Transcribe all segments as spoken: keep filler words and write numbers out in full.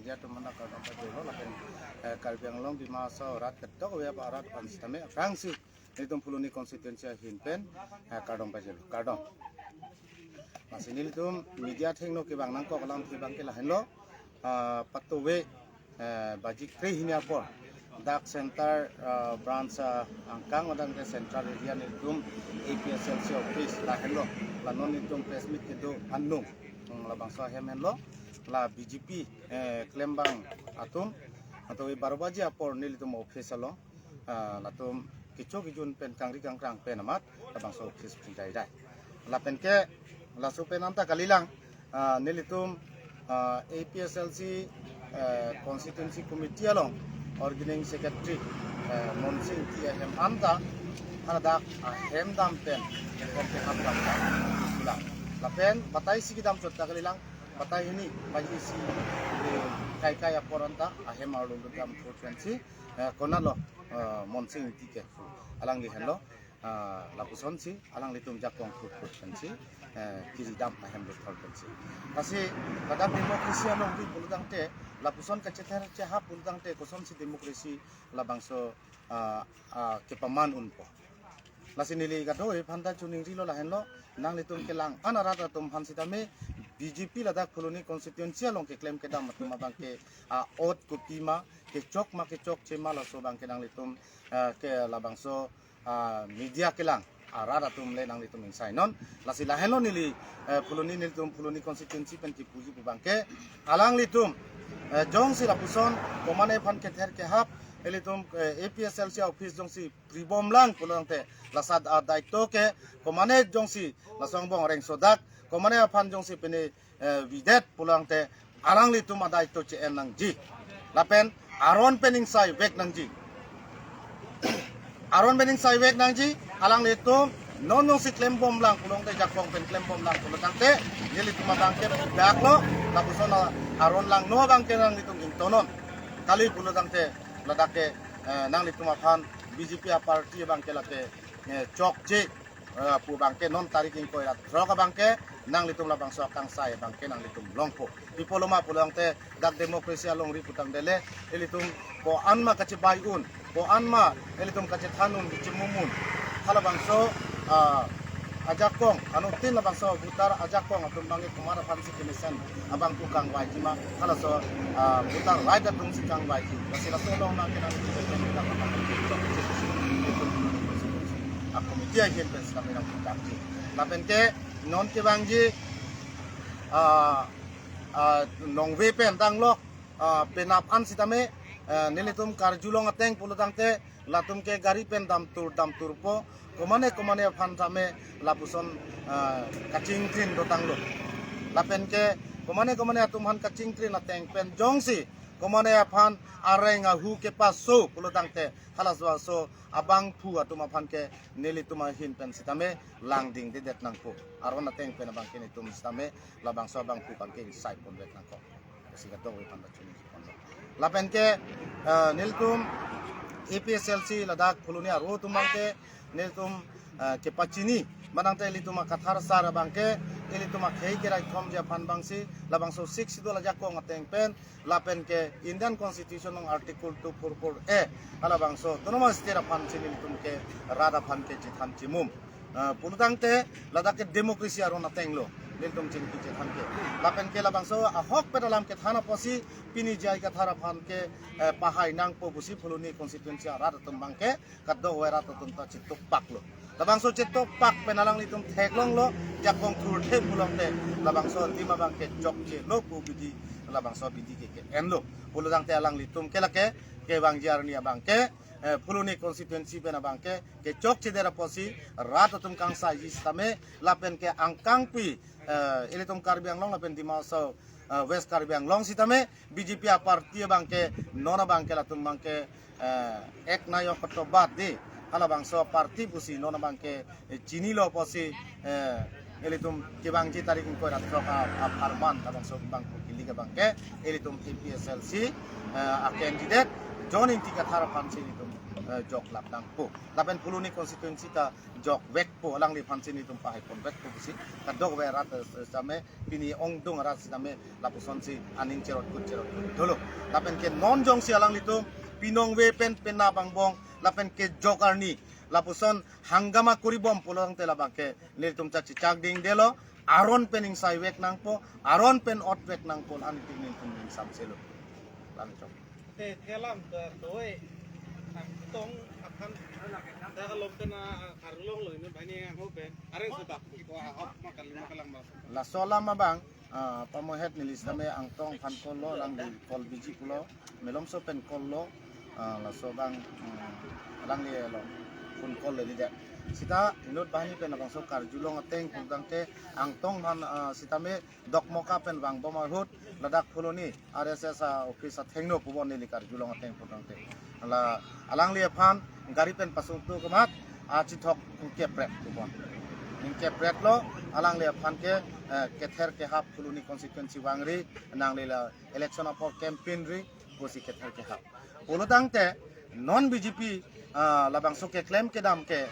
Media atum aphan kardom pajirlo lapen, eh, Karbi Anglong Dima Hasao arat ketok ave arat aphan sitame aphrangsi nelitum Phuloni constituency ahin pen, eh, kardom pajirlo, kardom. Lasi nelitum media athengno kevang nangkok alamthe abangke lahenlo, ah, patuve, eh, baji kre hini apor dak center, ah, branch, ah, angkang odang ke central area nelitum A P H L C office lahenlo, la non nelitum press meet kedo anung, hmm, labangso ahem henlo, la B J P, eh, klembang atum, atau baro baji apor nelitum office along, ah, latum kecho kejun pen kangri kangkrang pen amat labangso office pidai dai. Lapen ke laso pen anta kalilang, ah, nelitum, ah, A P H L C, eh, constituency committee along organizing secretary, eh, Monsing Ingti ahem anta hadak ahem dam pen, ahem pen ham dam pen pulang. Lapen batai isi kedam chot ta kalilang, batai hini, baji isi, eh, kai kai apor anta ahem arlo dam thur pensi, eh, konatlo, eh, Monsing Ingti ke alangli henlo, ah, lapusonsi alanglitum jakong thur thur pensi, eh, kiri dam ahem dethor pensi. Lasi ladak democracy alongri pulotangte, lapuson kachether chehap pulotangte kosonsi democracy labangso, ah, ah, kepaman unpo. Lasi neli kadokave aphanta choningrilo lahenlo, nanglitum kelang-an arat atum aphan sitame B J P ladak Phuloni constituency along keklem kedam atum abangke, ah, ot kopima, kechok ma kechokche ma laso abangke nanglitum, ah, ke labangso, ah, media kelang arat atum le nanglitum ingsai non. Lasi lahenlo neli, eh, Phuloni nelitum Phuloni constituency pen kipuji pu abangke alanglitum, eh, jongsi lapuson komane aphan kether kehap, ilitum, eh, A P H L C office jongsi pribom lang pulotangte, lasat adaito ke komane jongsi laso angbong rengsodak, komane aphan jongsi pine, eh, videt pulotangte alanglitum adaito che-en nangji. Lapen aron pen ingsai vek nangji. Aron pen ingsai vek nangji, alanglitum non jongsi klembom lang pulotangte, jakong pen klembom lang pulotangte, nelitum abangke daklo, lapuson aron langno abangke nanglitum ingtonon. Kali pulotangte ladak ke, eh, nanglitum aphan B J P aparty abangke lake, eh, chokche, eh, pu abangke non tarik ingkoi ra throk abangke nanglitum labangso akangsai abangke nanglitum longpo. Pi apotlo ma pulotangte dak democracy alongri putangdele, ilitum ko-an ma kachebai un, ko-an ma ilitum kachethan un, kachemum un, halabangso, ah, ajakong, anuttin labangso voter ajakong atum abangke komat aphansi kemesen abang pu kangvaiji ma, halaso, ah, voter right atumsi kangvaiji. Lasi laso along nang kenang a-committee ahin pen sitame nangpudakji. Lapen ke non kevangji, ah, ah, nongve pen danglok, ah, penap an sitame, ah, nelitum karjulong ateng pulotangte, latum ke gari pen damtur damturpo, komane komane aphan tame lapuson, ah, kachingkrin dotanglo. Lapen ke komane komane atum aphan kachingkrin ateng pen jongsi komane aphan areng ahu kepaso pulotangte, halaso aso abangphu atum aphan ke nelitum ahin pen sitame langdingdedet nangpo. Aron ateng pen abangke nelitum sitame labangso abangphu abangke ingsai pondet nangkok. Lasi kadokave aphanta choningri ponlo. Lapen ke, eh, nelitum A P H L C ladak Phuloni aro atum abangke nelitum, eh, kepachini, manangte ilitum akathar asar abangke, ilitum akhei keraithomji aphan abangsi, labangso Sixth Schedule ajakong ateng pen, lapen ke Indian Constitution along Article two four four A, halabangso Autonomous State aphansi nelitum ke rat aphan ke chethan chemum. Ah, pulotangte ladak ke democracy aron atenglo nelitum chingki chethan ke. Lapen ke labangso ahokpet alam kethan apotsi pini J I Kathar aphan ke, eh, pahai nangpo pusi Phuloni constituency arat atum abangke kadokave rat atum ta chetokpaklo. Labangso chetokpak pen alanglitum theklonglo, jakong thurthe pulotangte labangso adim abangke chokchelo pu abidi, labangso abidi ke ke-enlo. Pulotangte alanglitum ke lake kevangji arni abangke, eh, Phuloni constituency pen abangke kechokchedet apotsi rat atum kangsaiji sitame, lapen ke angkangpi, eh, ilitum Karbi Anglong lapen Dima Hasao, eh, West Karbi Anglong sitame B J P aparty abangke non abangke latum abangke, eh, ek nayok kotobat di, halabangso aparty pusi non abangke, eh, chinilo apotsi, eh, ilitum kevangji tarik ingkoi ra throk a, apharman labangso abangphu kilik abangke ilitum A P H L C, eh, acandidate John Ingti Kathar aphansi ilitum eh, jok lap nangpo. Lapen Phuloni constituency ta jok vekpo, alangliphan si nelitum pahai pon vekpo pusi kadokave arat, eh, sitame pini ongdung arat sitame lapusonsi aning cherot kut cherot kut dolo. Lapen ke non jongsi alanglitum pinong ve pen penap angbong lapen kejok arni lapuson hangama kori bom pulote labangke nelitum ta chechak dingdelo, aron pen ingsai vek nangpo, aron pen ot vek nangpo, la nelitum nelitum ningsam selo. Lalu chok. Te thelam ta doi Angtong aphan ta alom kena karulong lo ini bani yang hope. Are sudah ko ahok makan lima kalang mas. Laso alam abang, ah, pamohet neli sitame Angtong aphan call lo, alangli call busy pulo, malomso pen call lo, ah, laso abang, hmm, alangli lo phone call le lidet. Sita inut banghini pen labangso karjulong ateng pudangte Angtong aphan, ah, sitame Dokmoka pen vangbom ahut ladak Phuloni R S S a office athengno pubon neli karjulong ateng pudangte. La alangli aphan gari pen pasungtu kemat achithok ingkepret pubon. Ingkepret lo alangli aphan ke, eh, kether kehap Phuloni constituency vangri nangli la election apor campaign ri pusi kether kehap. Pulotangte non B J P, ah, labangso keklem kedam ke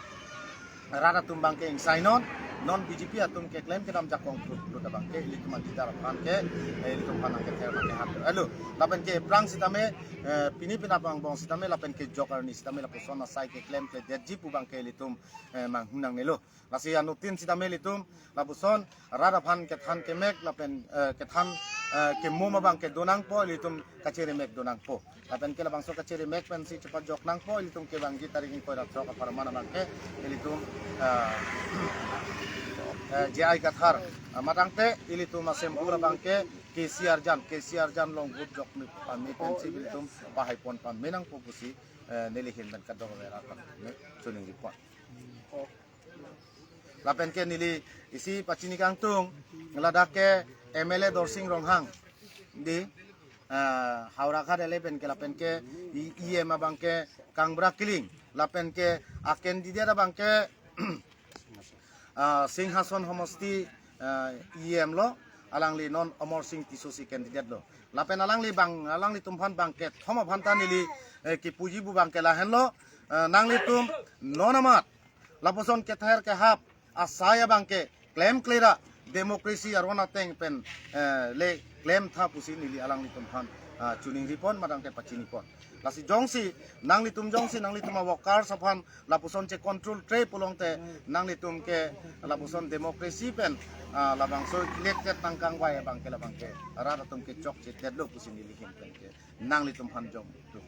rat atum abangke ingsai non, non B J P atum keklem kedam jakong put put abangke ilitum adidar aphan ke, eh, ilitum aphan nangkether nangkehap. Alo, lapen ke prang sitame, eh, pini penap angbong sitame lapen kejok arni sitame lapuson asai keklem kledetji pu abangke ilitum, eh, manghun nangnelo. Lasi anuttin sitame ilitum lapuson rat aphan kethan kemek lapen, eh, kethan, eh, kemum abangke do nangpo, ilitum kachiri mek do nangpo. Lapen ke labangso kachiri mek pensi chepajok nangpo, ilitum kevangji tarik ingkoi ra throk apharman abangke ilitum, eh, eh, J I Kathar, eh, matangte ilitum asem pura abangke K C Arjan, K C Arjan along vote jok mi pame pensi ilitum pahai pon pame nangpo pusi, eh, neli ahin pen kadokave arat aphan neli choningri pon. Lapen ke neli isi pachini kangtung, ladak ke M L A Dorsing Ronghang di, ah, Howraghat eleven ke, lapen ke E M abangke Kangbra Killing, lapen ke a candidate abangke, ah, Singhason homosti, ah, E M lo, alangli non Amarsing Tisso si candidate lo. Lapen alangli abang, alanglitum aphan abangke thom aphan ta neli, eh, kipuji pu abangke lahenlo, eh, nanglitum non amat lapuson kether kehap asai abangke klemkle ra democracy aron ateng pen, eh, le klem tha pusi neli alanglitum aphan, ah, choningri pon matangte pachini pon. Lasi jongsi nanglitum jongsi nanglitum a workers aphan lapuson che control tre pulongte nanglitum ke lapuson democracy pen, ah, labangso elected nangkangvai abangke labangke rat atum ke chokche detlo pusi neli ahin pen ke nanglitum aphan jong tu.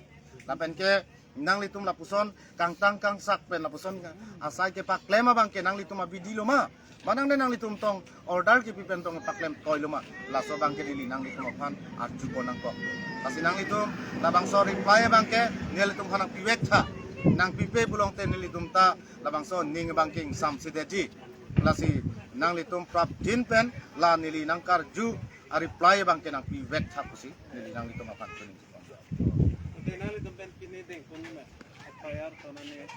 Lapen ke nanglitum lapuson kangtang kangsak pen lapuson asai kepaklem abangke nanglitum abidi lo ma? Manang de nanglitum tong order kipi pen tong paklem toi lo ma? Laso abangke neli nanglitum aphan arju pon nangkok. Lasi nanglitum labangso reply abangke nelitum aphan nangpivek tha. Nangpipe pulongte nelitum ta labangso ning abangke ingsamse detji. Lasi nanglitum prapjin pen la neli nangkarju a reply abangke nangpivek tha pusi neli nanglitum aphan choningri pon. Ante nanglitum pen pini dengpon ma? F I R tonani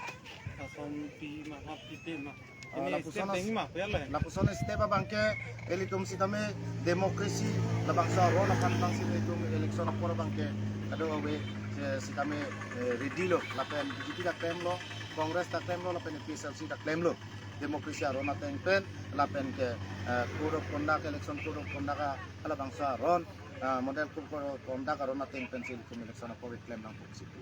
ason pi ma, hap pi te ma? Ah, ini lapuson step as-, dengji ma, ya le? Lapuson step abangke ilitum sitame democracy labangso aron aphan abangsi ilitum election apor abangke kadokave, eh, sitame, eh, ready lo, lapen B J P ta klemlo, Congress ta klemlo, lapen A P H L C ta klemlo. Democracy aron ateng pen lapen ke, eh, code of conduct, election code of conduct a, halabangso aron, ah, model code of conduct aron ateng pensi ilitum election apor keklem nangpo pusi pu.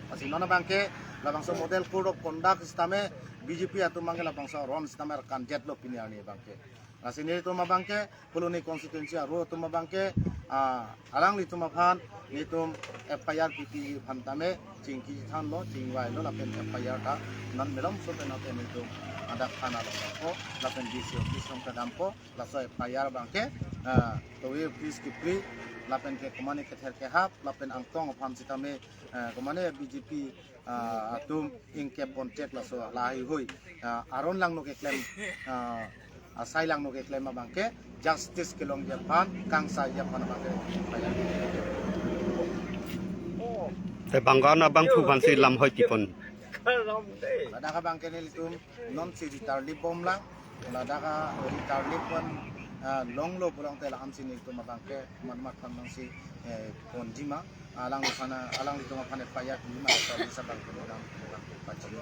Lasi non abangke labangso model code of conduct sitame B J P atum abangke labangso aron sitame arkan detlo pini arni abangke. Lasi nelitum abangke Phuloni constituency aro atum abangke, ah, alanglitum aphan nelitum F I R pipi aphan tame chingki thanlo, chingvailo, lapen F I R ta non malomso pen ate nelitum adak thana along dampo, lapen D C office along ta dampo. Laso F I R abangke, ah, towe office kipri, lapen ke komane kether kehap, lapen Angtong aphan sitame, ah, komane B J P, ah, atum ingkep ponchek laso lahai hui, ah, aron langno keklem, ah, asai langno keklem abangke justice kelongji aphan, kangsaiji aphan abangke F I R. Te bangkan abangphu aphansi lam hoi kipon. Ladak abangke nelitum non si ritarlip bomlang, ladak a ritarlip pon, Ah, longlo pulote lahan si nelitum abangke, man mat pan nang si, eh, ponji ma, alangliphan, alanglitum aphan F I R pima, so bisa bang pun orang pachini.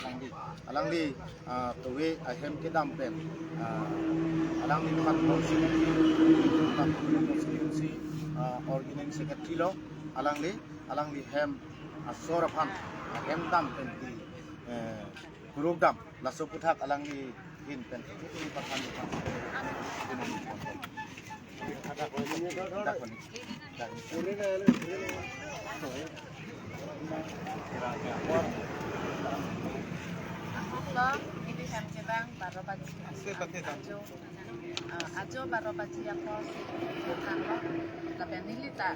Alangli, alangli, ah, tuwe ahem kedam pen, ah, alangliphan constituency, constituency, ah, organizing secretary lo, alangli, alangli hem asor aphan, ahem dam pen di, eh, kuruk dam, laso aputhak alangli hin pen, pathan, pathan. Ahok lo, ili hem kevang baro baji. Ajo, ah, ajo baro baji apor si ahok lo, lapen neli ta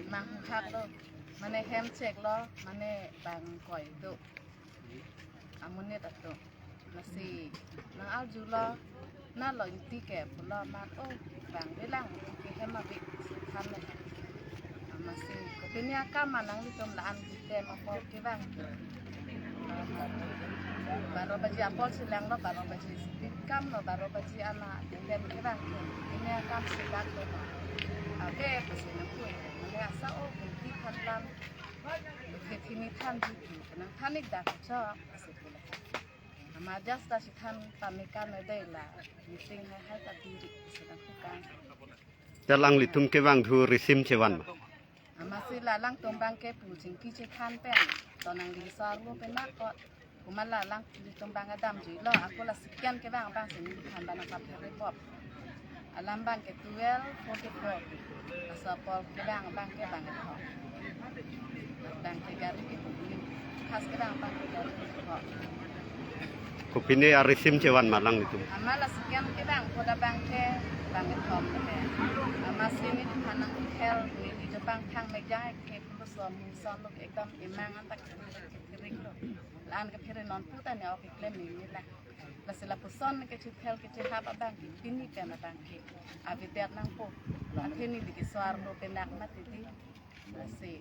manghak lo, mane hem chek lo, mane bang koi do. Amonit atum. Lasi nang arjulo, na lo inti ke pulo amat, oh, bang bilang inti ke hem abik si than lo. Amatsi kopine akam ma nanglitum la-an kitem apor kevang. Baro baji apor si lang lo, baro baji si kam lo, baro baji ana kitem kevang. Kopine akam si dak lo. Ave pusi nangpui. Mane asa, oh, inti than lam. Ke thini than ji, nang than ik dak chok pusi pu le. Ama just ta si than pame kan dei la, meeting hai hai ta diri, sedang tukang. Alanglitum kevang thu risim chevan ma? Amatsi la alangtum abangke pu chingki chethan pen, to nangli sar lo pen nakot, kuma la alanglitum abang adam juilo, ako la second kevang abang si neli than abang nang kaphere pop. Alam abangke twelve forty-four. Laso apor kevang abangke bang kethom. Abangke gari ke bugli. Khas kevang abangke gari kethom. Kopine arisim chevan ma alanglitum? Ama la second kevang, koda abangke bang kethom le. Amatsi neli than nang hel, neli jo bang thang mejang ke pulo som som lo ekdam emang an tak kering lo. La-an kephere non puta ne ok klem neli la. Lasi lapuson kechithel kechihap abangke pini pen abangke avedet nangpo. Athe neli keswar lo penak mati di. Lasi.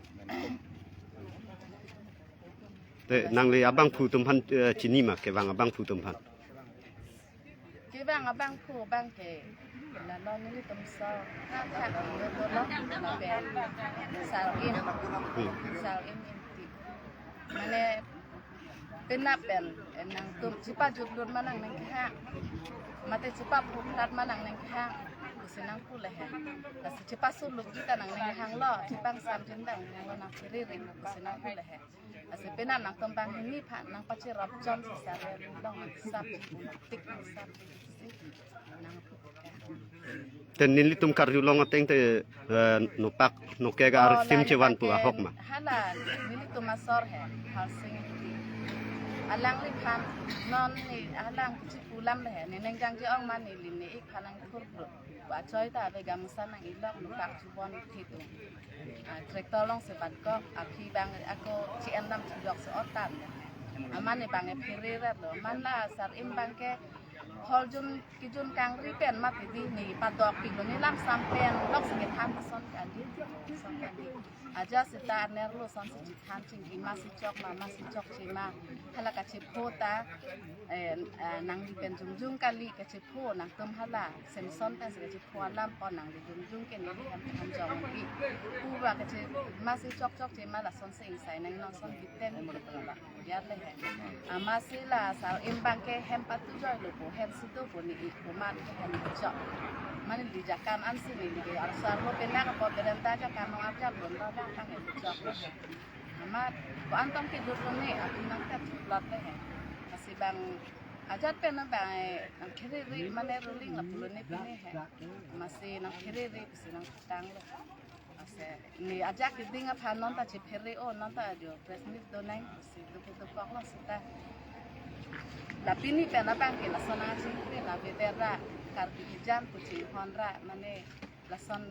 Te nangli abangphu atum aphan, eh, chini ma kevang abangphu atum aphan? Kevang abangphu abangke lalo nelitum so ha ha lo lo lo lapen Sar Im. Hmm. Sar Im Ingti. Mane penap pen, eh, nangtum chepajutlut ma nang nangkehang, mate chepaphulat ma nang nangkehang pusi nangpu le he. Lasi chepasulut ji ta nang nangkehang lo, chepangsam ji ta nang nangkehang lo, nang pherere pusi nangpu le he. Lasi penap nangtum banghini aphan nangpacherop chom si sar long sap tik sap si nang Te nelitum karjulong ateng te, eh, nopak nokek Oh, arisim la chevan pu neke ahok ma? Hala nelitum asor he, Harsing Ingti. Alangliphan non ne alang kechipu alam le he, ne neng jangje ong ma neli ne ik aphan nangthur plut. Achoi ta ave gamusa nang-ilok nopak chubon thitu. Ah, tractor along si batkok, aphi bang ako chi-en dam chijok si otan. Amat ne bang ephere rat lo, amat la Sar Im abangke hol jun kijun kangri pen mati di ne padok pik lo, ne lam sam pen lok si kethan ason kali, ason kali. Ajat seta anerlo ason si chithan chingki ma si chok ma, ma si chokche ma. Hala kachepho ta, eh, eh, nangli pen jongjong kali kachepho, nangtum hala Samson pen si kachepho alam pon nangli jongjong ke neli hem than jong pi. Pu ba kache ma si chok chokche ma lason si ingsai nang non son kiten ni la. Yar le he. Amat si la Sar Im abangke hem patu joi lo po, hem si do po ne ik po, amat ke hem chok. Mane neli jakan an si neli ke arsar lo penak po berenta jakan nong arjap lo, nong arjap abang hem chok. Amat ko-an tong kelut lo ne, aphi nangkat plot le he. Lasi bang ajat pen abang, eh, nangkherere mane ruling lapulo ne pine he. Amatsi nangkherere pusi nangtang lo. Ase, ne ajak keding aphan non ta chephere o, non ta jo press meet do nang, si do ko do kok lo seta. La pini pen abangke lason nangchingkri la beder ra, Karbi hijan pu chinghon ra, mane lason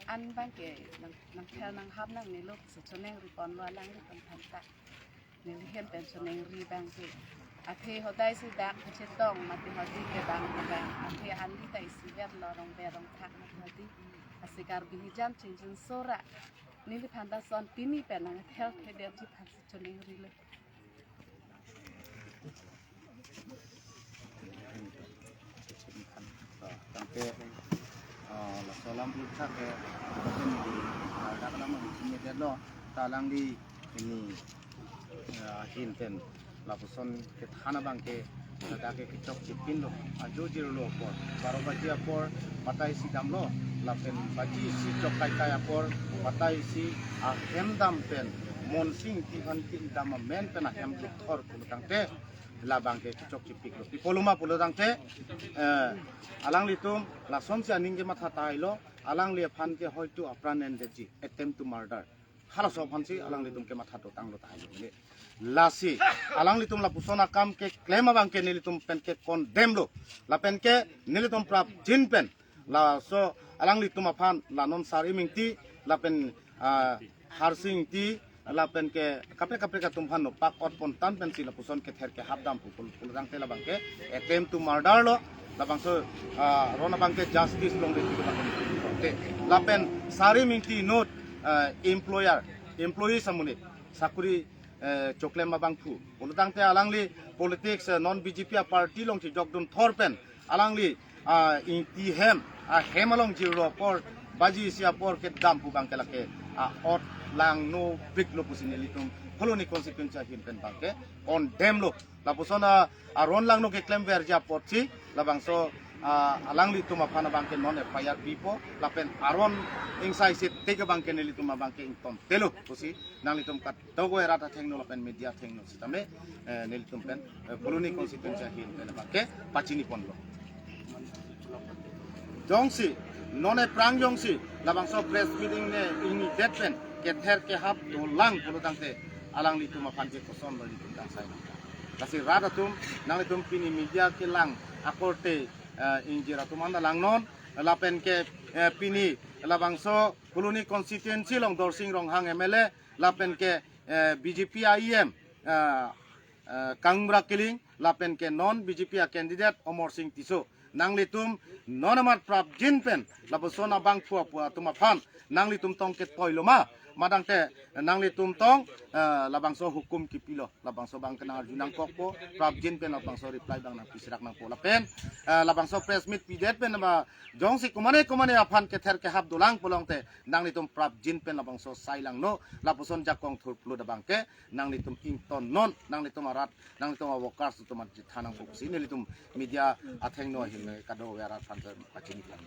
an abangke nang, nangthel nanghap nangne lo si choningri pon lo alanglitum aphan ta. Neli hem pen choningri abangke. Athe hodai si dak kachetong, mate hodi ke bang ke bang. Athe ali ta isivet lo, rong berong thak mate hodi. Lasi Karbi hijan chingjinso ra. Neliphan ta son pini pen nangthel thedet ji aphan si choningri lo. Ke, ah, laso alam pulotha ke, ah, dak alam ang sini det lo, ta alangli pini, ah, ahin pen lapuson kethan abang ke, ladak ke kechokche pinlo, ajo jirlo apor, baro baji apor, batai isi damlo, lapen baji isi chok kaikai apor, batai isi ahem dam pen, Monsing Ingti aphan kedam amen pen ahem dukthor pulo tangte, labang ke kechokche piklo. Pi pulo ma pulo tangte, eh, alanglitum lasonsi aning kematha tahai lo, alangli aphan ke hoitu apran endetji, attempt to murder. Halaso aphansi alanglitum kematha dotanglo tahai lo. Lasi, alanglitum lapuson akam keklem abang ke nelitum pen ke condemn lo. Lapen ke nelitum prapjin pen, laso alanglitum aphan, la non Sarim Ingti, lapen, ah, Harsing Ingti, lapen ke kaprek kaprek atum aphan nopak ot pon tang pensi lapuson kether kehap dam pu pulo tangte labang ke attempt to murder lo, labangso, ah, aron abang ke justice longri pulo tangte. Lapen Sarim Ingti inut, ah, employer, employees amonit, sakuri, eh, choklem abangphu pulo tangte alangli politics, eh, non B J P a party along chejokdun thor pen alangli, ah, Ingti ahem, ahem along jirlo apor, baji isi apor kedam pu abang ke lake, ah, ot langno piklo pusi nelitum Phuloni constituency ahin pen abang ke condemn lo. Lapuson, ah, aron langno keklemverji apotsi, labangso, ah, alanglitum aphan abang ke non F I R pipo, lapen aron ingsai sitame abang ke nelitum abang ke ingtontelo pusi nanglitum kadokave rat athengno lapen media athengno sitame, eh, nelitum pen, eh, Phuloni constituency ahin pen abang ke pachini ponlo. Jongsi, non aphrang jongsi, labangso press meeting ne ingnidet pen kether kehap dolang pulo tangte, alanglitum aphan ke kosonlo nelitum kangsai nang. Lasi rat atum, nanglitum pini media kelang akorte, eh, ingjir atum anta langnon, lapen ke, eh, pini labangso Phuloni constituency along Dorsing Ronghang M L A, lapen ke, eh, B J P a E M, eh, eh, Kangbura Killing, lapen ke non B J P a candidate Amarsing Tisso. Nanglitum non amat prapjin pen, lapuson abangphu apu atum aphan, nanglitum tong ketoi lo ma, ma tangte nanglitum tong, eh, labangso hukum kipilo, labangso abang ke nangarju nangkokpo, prapjin pen labangso reply abang nangpisirak nangpo lapen, eh, labangso press meet pidet pen ba jongsi komane komane aphan kether kehap dolang pulo tangte, nanglitum prapjin pen labangso sai langno, lapuson jakong thur pulo abang ke, nanglitum ingtonnon, nanglitum arat, nanglitum a workers atum aphan chethan nangpo pusi nelitum media athengno ahin kadokave arat aphan pachini lang.